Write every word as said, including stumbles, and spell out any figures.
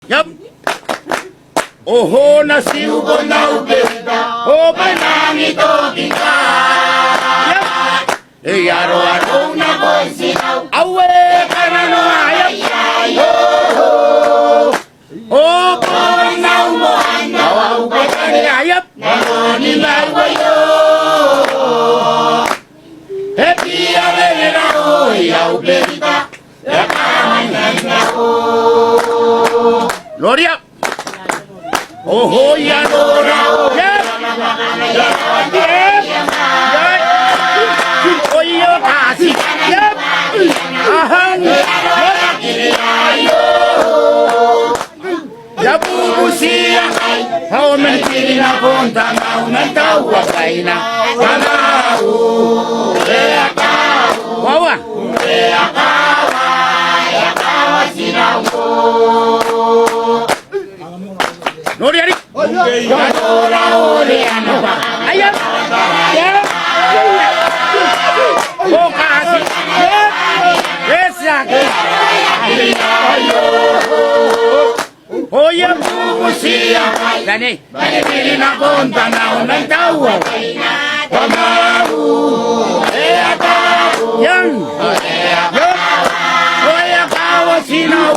Iab. Oho, natiu bon au berita. O bwaina ni toki ka. Iab. E aroaro nako n tinau. Aue, kananoa, iab. O, o, o, kananoa, iab. Nanoni mai waio. E bia rererao i au berita. Noria. Oho, ia nora. Iab. Iab. Iab. Oio, kasi. Iab. Ahang. Iab. Ia bubutia. Ao man tiri nakon tamau man taua bwaina. Tamau. Wawa. Noria riki. Aia. Ia. O kasi. Ia. Esa. O ia bubutia. Tane. Iang. Iang. O ia kawa tinau.